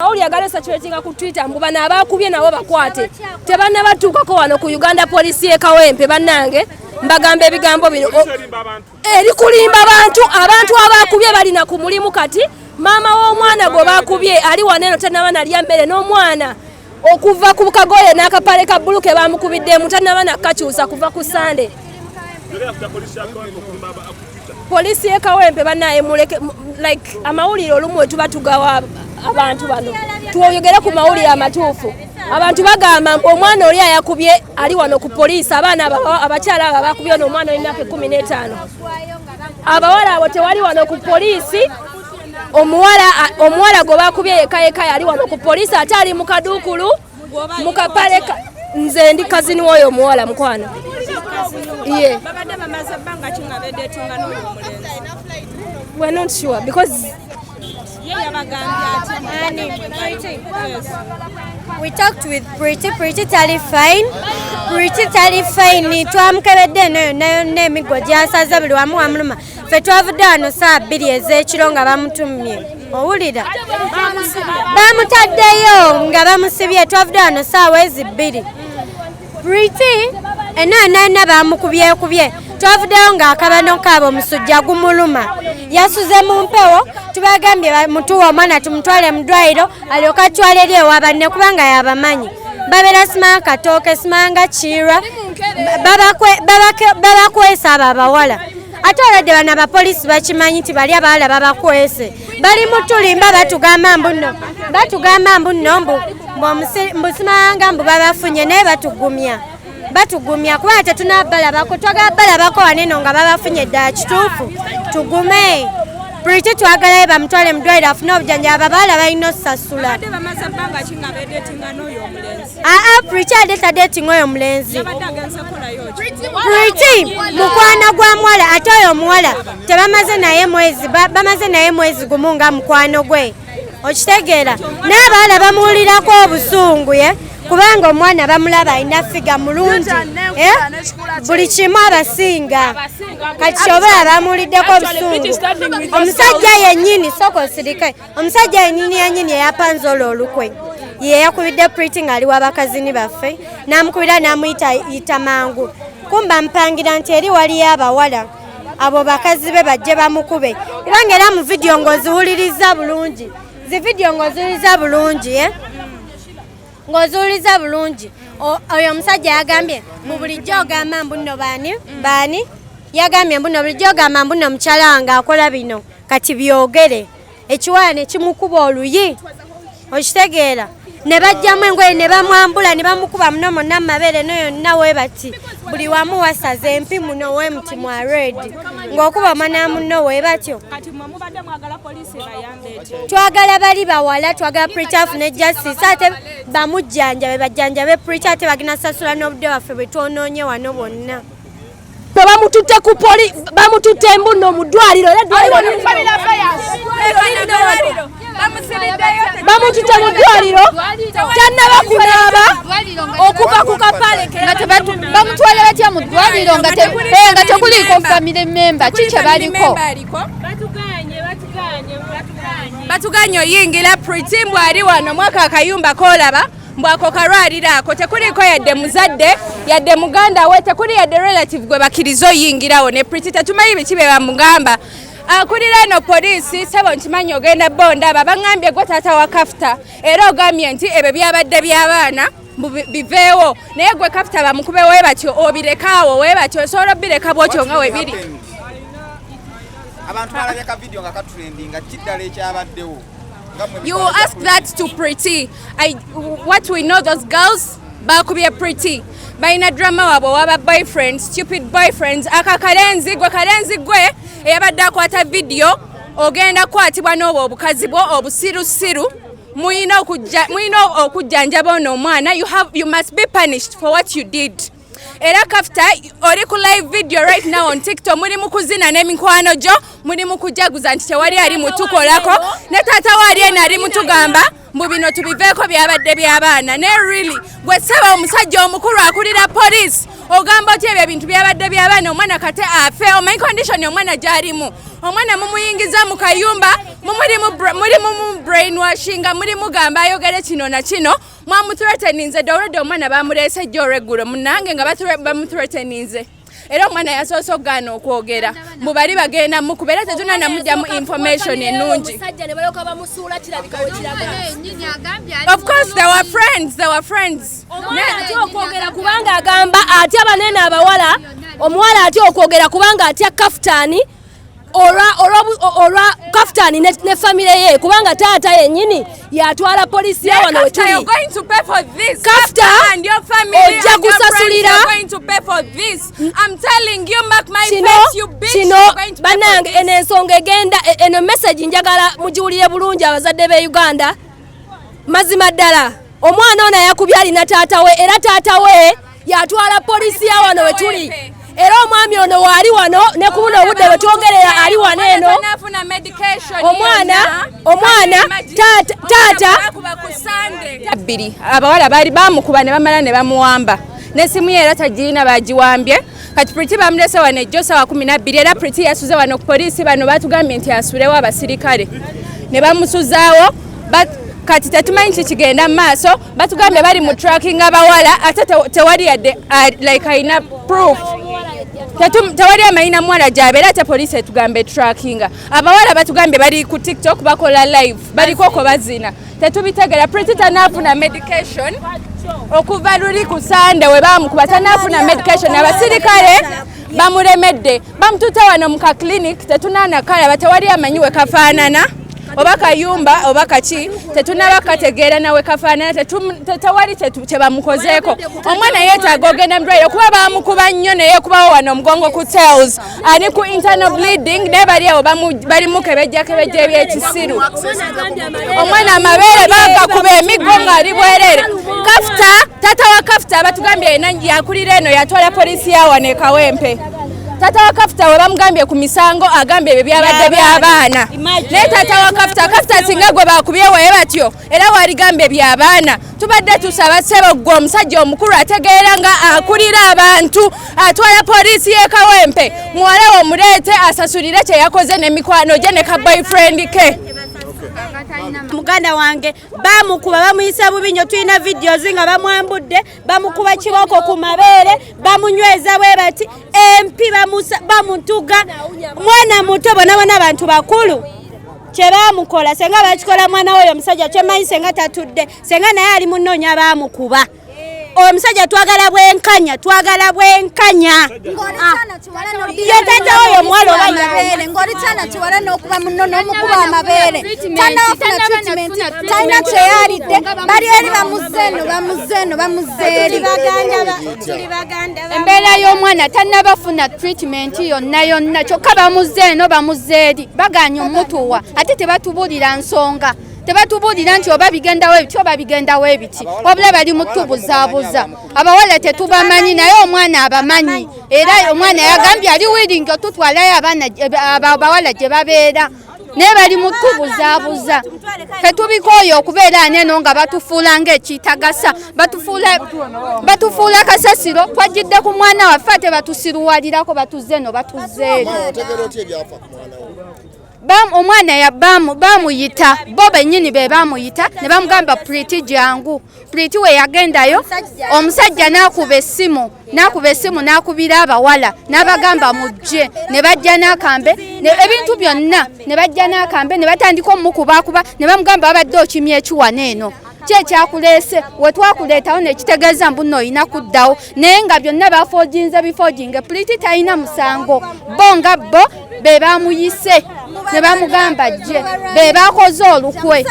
Amawulire agali circulatinga ku Twitter mbu bano abakubye nabo bakwate, tebannabatuukako wano ku Uganda Police y'e Kawempe. Bannange, mbagamba ebigambo bino eri kulimba bantu. Abantu abakubye balina ku mulimu. Kati maama w'omwana gwe bakubye ali wano eno, tanaba nalya mmere, n'omwana okuva ku kagoye n'akapale ka bbulu ke bamukubiddemu tanaba nakakyusa kuva ku Sande. Poliisi y'e Kawempe, bannaye, muleke like amawulire olumu we tuba tugawa abantu bano, twogere ku mawulire amatuufu. Abantu bagamba mbu omwana oli ayakubye ali wano ku poliisi. Abaana abakyala abo abakubye ono omwana w'emyaka 15, abawala abo tewali wano ku poliisi. Omuwala gwe bakubye yeka yeka yali wano ku poliisi, ate ali mu kaduukulu mu kapale nze ndi cousin w'oyo omuwala, mukwano ye. Babadde bamaze ebbanga ki nga bedatinga n'oyo omulenzi? We're not sure because Ye yabagambye ati? Yes. We talked with Pretty. Pretty tali fine. Pretty tali fine. Twamukebedde eno yonna yonna, emiggo gyasaze, buli wamu wamuluma. Ffe twavudde wano saa 2 ez'ekiro nga bamutumye. Owulira? Bamutaddeyo nga bamusibye. Twavudde wano saawa ezi 2. Pretty eno yonna yonna bamukubyekubye. Twavuddeyo ng'akabano kaabo omusujja gumuluma. Yasuze mu mpewo. Tubagambye mutuwe omwana tumutwale mu ddwaliro, alyoke atwale eri ewa banne, kubanga yabamanyi. Babeera simanga Katooke, simanga Kiirwa, babakwesa abo abawala. Ate olwedde bano abapoliisi bakimanyi nti bali abawala babakwese, bali mutulimba, batugamba mbu nno, batugamba mbu nno mbu simanga mbu babafunye, naye batugumya, batugumya kuba tetunabalabako. Twagala balabako waneno nga babafunye ddala kituufu, tugume. Pretty twagalayo bamutwale mu ddwaliro afune obujanjabi. Ababaala balina osasula. Babadde bamaze ebbanga ki nga bedatinga n'oyo omulenzi? Aa, Pretty ade tadatinga oyo omulenzi. Yabadde agenze kukolayo ki? Pretty mukwano gwa muwala, ate oyo omuwala tebamaze naye mwezi, bamaze naye mwezi gumu nga mukwano gwe, okitegeera? N'abawala bamuwulirako obusungu ye kubanga omwana bamulaba alina figure mulungi, eh? Buli kimu abasinga. Kati kyoba bamuwuliddeko obusungu. Omusajja yennyini, sooka osirike, omusajja yennyini yennyini eyapanze olwo olukwe ye yakubidde Pretty ng'ali w'abakazini baffe, n'amukubira n'amuyita yita mangu, kumba mpangira nti eri waliyo abawala abo bakazi be bajje bamukube. Kubanga era mu vidiyo ng'oziwuliriza bulungi, zi vidiyo ng'oziwuliriza bulungi, eh? Ng'oziwuliriza bulungi, oyo omusajja yagambye mu bulijjo ogamba mbu nno baani baani, yagambye mbu nno bulijjo ogamba mbu nno mukyala wange akola bino, kati byogere. Ekiwala ne kimukuba oluyi, okitegeera? Ne bajjamu engoye ne bamwambula ne bamukuba muno monna mu mabeere no yonna we bati, buli wamu wasaze empi muno we muti mwa red, ng'okuba omwana munno we batyo. Kati mmwe mubadde mwagala poliisi ebayambe eti? Twagala bali bawala, twagala Pretty afune justice, ate bamujjanjabe, bajjanjabe Pretty, ate bagenda sasula n'obudde bwaffe bwe twonoonye wano bwonna. Bamututte ku poli, bamututte mbuno mu ddwaliro, era eddwaliro bamututte mu ddwaliro, tannaba kunaaba okuva ku kapale. Nga bamutwala batya mu ddwaliro nga tekuliiko family member? Ki kye baliko? Batuganye oyingira. Pretty mbw ali wano mwaka akayumba kolaba mbwako kalwaliro ako, tekuliko yadde muzadde, yadde muganda we, tekuli yadde relative gwe bakkiriza oyingirawo ne Pretty. Tetumanyi biki bye bamugamba. Akulira eno poliisi, sebo, nkimanyi ogenda bondaba. Baŋŋambye gwe taata wa Kafuta, era ogambye nti ebyo byabadde by'abaana, mbu biveewo, naye gwe Kafuta bamukube we batyo obirekaawo we batyo? Osobola obireka bwotyo nga we biri? Abantu balabye ka video nga katrendinga, kiddala ekyabaddewo nga mmwe You will ask that to Pretty. What we know, those girls bakubye Pretty balina drama waabwe waba boyfriend, stupid boyfriends. Aka kalenzi gwe, kalenzi gwe eyabadde akwata video, ogenda kukwatibwa n'obwo obukazi bwo obusirusiru. Muyina okujjanjaba ono omwana. You must be punished for what you did. Era Kafta, oli ku live video right now on TikTok, muli mu kuzina n'emikwano gyo, muli mu kujaguza nti tewali ali mutukolako, ne taata we ali eno ali mutugamba mbu bino tubiveeko, byabadde by'abaana. Ne really gwe ssaba omusajja omukulu akulira poliisi, ogamba otya ebyo ebintu byabadde by'abaana, omwana kate afe? Omanyi condition omwana gy'alimu? Omwana mumuyingiza mu kayumba, mulimu mu brainwashinga, mulimu gamba ayogere kino na kino. Mwamuthreateninze dda olwedde. Omwana bamuleese jjo olweggulo munnange nga bamuthreateninze, era omwana yasoose okugaana okwogera mbu bali bagenda mukuba, era tetunanamugyamu information ennungi. Omusajja ne balyoka bamusuula, kirabika we kiraga. Of course they were friends, they were friends. Omwana atya okwogera kubanga agamba atya banene abawala. Omuwala atya okwogera kubanga atya kafutaani olwa kafutaani ne famire ye, kubanga taata yennyini yatwala polisi ya wano wetuli. Kafta, ojja kusasulira. Kino bannange, eno ensonga egenda, eno message njagala mugiwulire bulungi, abazadde b'e Uganda. Mazima ddala omwana ono yakubye alina taata we, era taata we yatwala polisi ya wano wetuli, era omwami ono waali wano ne ku buno obudde bwe twogerera ali wano eno. Omwana taata Bbiri abawala baali bamukuba ne bamala ne bamuwamba n'essimu ye, era tagirina, bagiwambye. Kati Priti bamulese wano ejjo sawa 12, era Priti yasuze wano ku poliisi. Bano batugambye nti asulewo abasirikale ne bamusuzaawo. Kati tetumanyi kikigenda mu maaso. Batugambye bali mu tracking abawala, ate tewali yadde like alina proof. Tewali amanyi muwala gy'abeera, ate poliisi etugamba etrackinga abawala. Batugambye bali ku TikTok bakola live, balikoko bazina, tetubitegera. Priti tanaafuna medication okuva luli ku Sande we bamukuba, tanaafuna medication. Abasirikale bamulemedde, bamututte wano mu ka clinic, tetunaanakalaba, tewali amanyi we kafaanana oba kayumba oba kaki, tetunaba kategeera nawe kafaanana. Tewali kyebamukozeeko. Omwana yeetaaga ogenda mu ddwaliro kuba bamukuba nnyo, naye kubawo wano omugongo ku tails ani ku internal bleeding, naye bali awo bali mukebejjakebejja ebyekisiru. Omwana amabeere bagakuba emiggo ng'ali bwerere. Kafuta, taata wa Kafuta batugambye yena yakulira eno, yatwala poliisi ya wano e Kawempe. Taata wa Kafuta we bamugambye ku misango, agambye ebyo byabadde by'abaana. Naye taata wa Kafuta, Kafuta singa gwe bakubye waye batyo, era waligambye by'abaana. Tubadde tusaba, ssebo ggwe omusajja omukulu ategeera nga akulira abantu, atwala poliisi y'e Kawempe, muwala we omuleete asasulire kye yakoze n'emikwano gye ne ka boyfriend ke. Muganda wange bamukuba, bamuyisa bubi nnyo. Tulina videos nga bamwambudde, bamukuba kiboko ku mabeere, bamunyweza bwe bati empi, bamutuga. Mwana muto, bona bona abantu bakulu kyebamukola senga bakikola mwana woyo omusajja. Kyemanyi senga tatudde, senga naye ali munoonya bamukuba omusajja. Twagala bwenkanya, twagala bwenkanya. Ye taata woyo omuwala oba amabeere ng'oli kyana kiwala n'okuba muno n'omukuba amabeere, tanafuna treatment, talina kyeyalidde. Bali eri bamuzze eno, bamuzze eno, bamuzze eri. Tuli baganda. Embeera y'omwana, tannabafuna treatment yonna yonna, kyokka bamuzze eno, bamuzze eri, baganye omutuwa, ate tebatubuulira nsonga, tebatubuulira nti oba bigendawo ebiti oba bigendawo ebiti, wabula bali mu tubuzaabuza. Abawala tetubamanyi, naye omwana abamanyi, era omwana yagambye ali willing otutwalayo abaana abawala gye babeera, naye bali mu tubuzaabuza. Tetubikooye okubeera aneno nga batufuula ng'ekitagasa, batufuula kasasiro. Twajjidde ku mwana waffe, ate batusiruwalirako, batuzze eno, batuzze eri. Otegera otya ebyafa ku mwana wo? Omwana bamuyita, bo bennyini be bamuyita ne bamugamba, "Priti, jangu." Priti we yagendayo, omusajja n'akuba essimu n'akubira abawala n'abagamba mujje, ne bajja n'akambe ebintu byonna, ne bajja n'akambe ne batandika omukubakuba ne bamugamba, "Babadde okimya ekiwana eno, ki ekyakuleese? We twakuleetawo nekitegeeza mbu nno olina kuddawo." Naye nga byonna bafoojinze bifoojinge. Priti talina musango, bo nga bo be bamuyise ne bamugamba jje, be bakoze olukwe.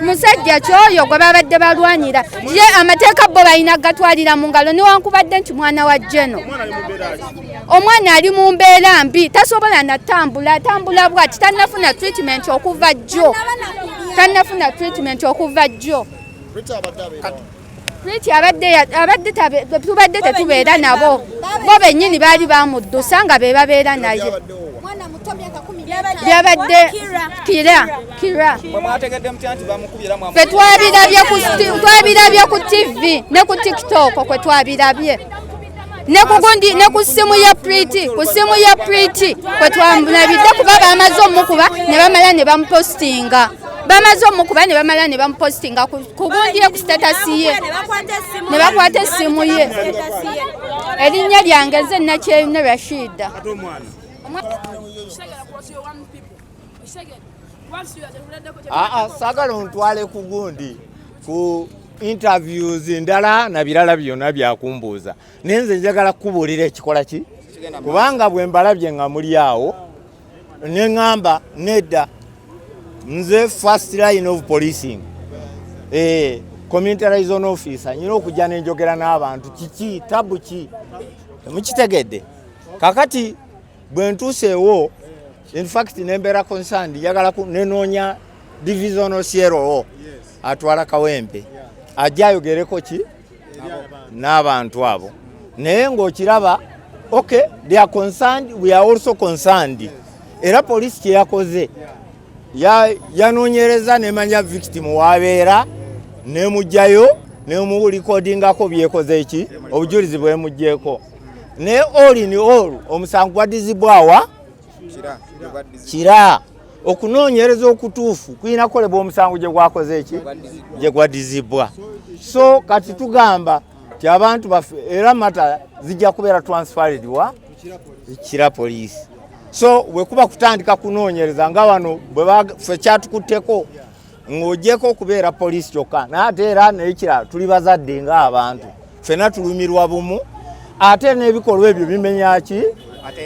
Musajja kyoyo gwe babadde balwanira ye, amateeka bo balina gatwalira mu ngalo, newankubadde nti mwana wa jeno. Omwana ali mu mbeera mbi, tasobola natambula, atambula bwati. Tannafuna treatment okuva jjo, tannafuna treatment okuva jjo. Rita abadde abeera wa? Priti abadde tubadde tetubeera nabo, bo bennyini baali bamuddusa nga be babeera naye. Byabaddewo wa? Mwana muto, myaka 15. Byabadde kira kira. Mwe mwategedde mutya nti bamukubye era Ffe twabirabye ku twabirabye ku TV ne ku TikTok kwe twabirabye. Ne ku gundi, ne ku ssimu ya Pretty, ku ssimu ya Pretty kwe twamulabidde, kuba bamaze omukuba ne bamala ne bamupostinga, bamaze omukuba ne bamala ne bamupostinga ku gundi ye, ku status ye, ne bakwata essimu ye. Erinnya lyange nze Nakyeyune Rashida. Ate omwana? Aa, saagala ontwale ku gundi, ku interviews ndala na birala byonna byakumbuuza, naye nze njagala kukubuulira ekikola ki, kubanga bwe mbalabye nga muli awo ne ŋŋamba nedda, nze first line of policing, community liaison officer, nyina okujja nenjogera n'abantu kiki tabu ki temukitegedde. Kakati bwe ntuuseewo, in fact nembeera concerned, njagala nenoonya divisional CLO atwala Kawempe ajja ayogereko ki n'abantu abo, naye ng'okiraba, okay, they are concerned, we are also concerned. Era poliisi kyeyakoze, yanoonyereza nemanya victim wabeera, nemugjayo, nemulikodingako byekoze eki obujulizi bwemugjeeko. Naye all in all, omusango gwadizibwawa Kira. Okunoonyereza okutuufu kulina kukolebwa omusango gye gwakoze eki gye gwadizibwa. So kati tugamba ti abantu baffe, era matter zijja kubeera transferred wa Kira poliisi. So bwe kuba kutandika kunoonyereza nga wano bwe ffe kyatukutteko, ng'ogyeko okubeera poliisi kyokka, naye ate era nekirala tuli bazadde ng'abantu, ffenna tulumirwa bumu, ate n'ebikolwa ebyo bimenya ki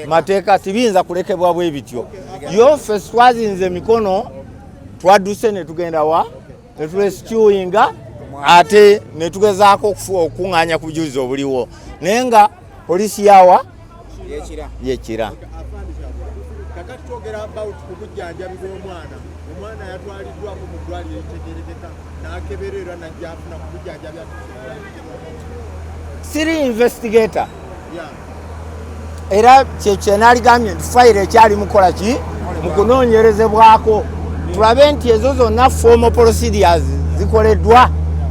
mateeka, tibiyinza kulekebwa bwe bityo. Yo ffe twazinze emikono, twadduse ne tugenda wa ne turescuinga, ate ne tugezaako okukuŋŋaanya ku bujulizi obuliwo, naye nga poliisi yawa yekira. Kakati twogera about ku bujjanjabi bw'omwana. Omwana yatwaliddwako mu ddwaliro eritegerekeka n'akeberwa era najja afuna ku bujjanjabi? Siri investigator, era kyenaligambye nti fayiro ekyali mukola ki mu kunoonyerezebwako, tulabe nti ezo zonna formal procedures zikoleddwa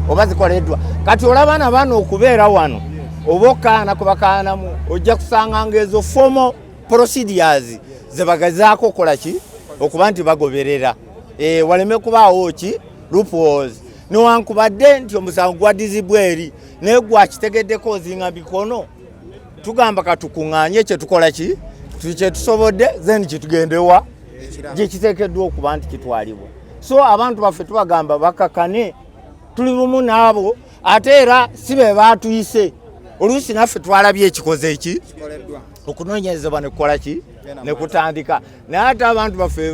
oba zikoleddwa. Kati olaba na bano okubeera wano oba okaana kubakaanamu, ojja kusanga nga ezo formal procedures zebagezaako okukola ki okuba nti bagoberera, waleme kubaawo ki loopholes, newankubadde nti omusango gwadizibwa eri, naye gwakitegeddeko ozinga mikono. Tugamba katukuŋŋaanye kyetukola ki kyetusobodde, then kitugendewa gye kiteekeddwa okuba nti kitwalibwa. So abantu baffe tubagamba bakakane, tuli bumu n'abo, ate era si be baatuyise. Oluusi naffe twalabye ekikoze eki okunoonyerezebwa nekukola ki nekutandika, naye ate abantu baffe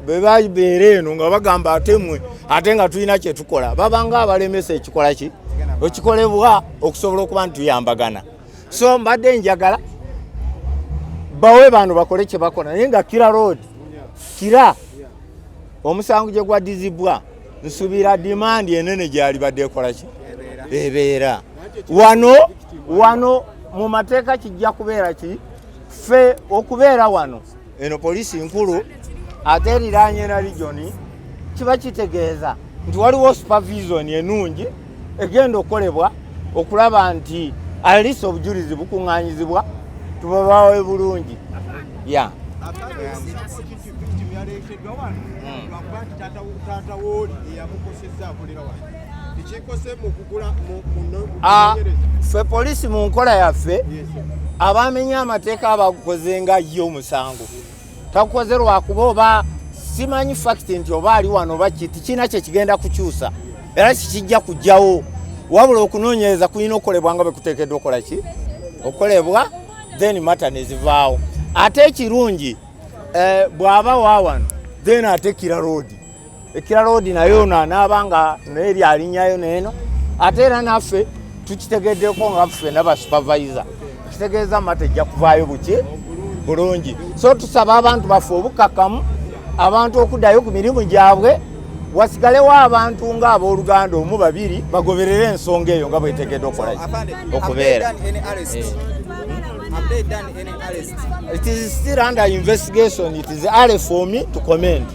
bwe babeera eno nga bagamba ate mwe, ate nga tulina kyetukola, babanga abalemesa ekikola ki ekikolebwa okusobola okuba nti tuyambagana. So mbadde njagala bawe bano bakole kye bakola, naye nga Kira Road, Kira omusango gye gwadizibwa, nsuubira demand enene gyali badde ekola ki ebeera wano. Wano mu mateeka kijja kubeera ki ffe okubeera wano, eno poliisi nkulu ate eriraanye na region, kiba kitegeeza nti waliwo supervision enungi egenda okukolebwa okulaba nti at least obujulizi bukuŋŋaanyizibwa tubabawe bulungi ya. Victim yaleeteddwa wano lwakuba nti taata wooli eyamukosezza akolera wano, tekikose mu kugula mu kunoonyereza? Ffe poliisi mu nkola yaffe, abamenya amateeka abagukoze nga ye omusango tagukoze lwakuba oba simanyi fact nti oba ali wano oba ki, tikirina kyekigenda kukyusa era kikijja kujjawo, wabula okunoonyereza kulina okukolebwa nga bwe kuteekeddwa okukola ki okukolebwa, then matter nezivaawo. Ate ekirungi, bw'aba wa wano, then ate Kira Road, Ekira Road naye ono anaaba nga naye lyalinyayo neeno, ate era naffe tukitegeddeko nga ffena ba supervisor, kitegeeza matter ejja kuvaayo buki bulungi. So tusaba abantu baffe obukakamu, abantu okuddayo ku mirimu gyabwe, wasigalewo abantu ng'abooluganda omu babiri bagoberere ensonga eyo nga bwetegeddwa okukola ki okubeera. Have they done any arrest? It is still under investigation. It is early for me to comment.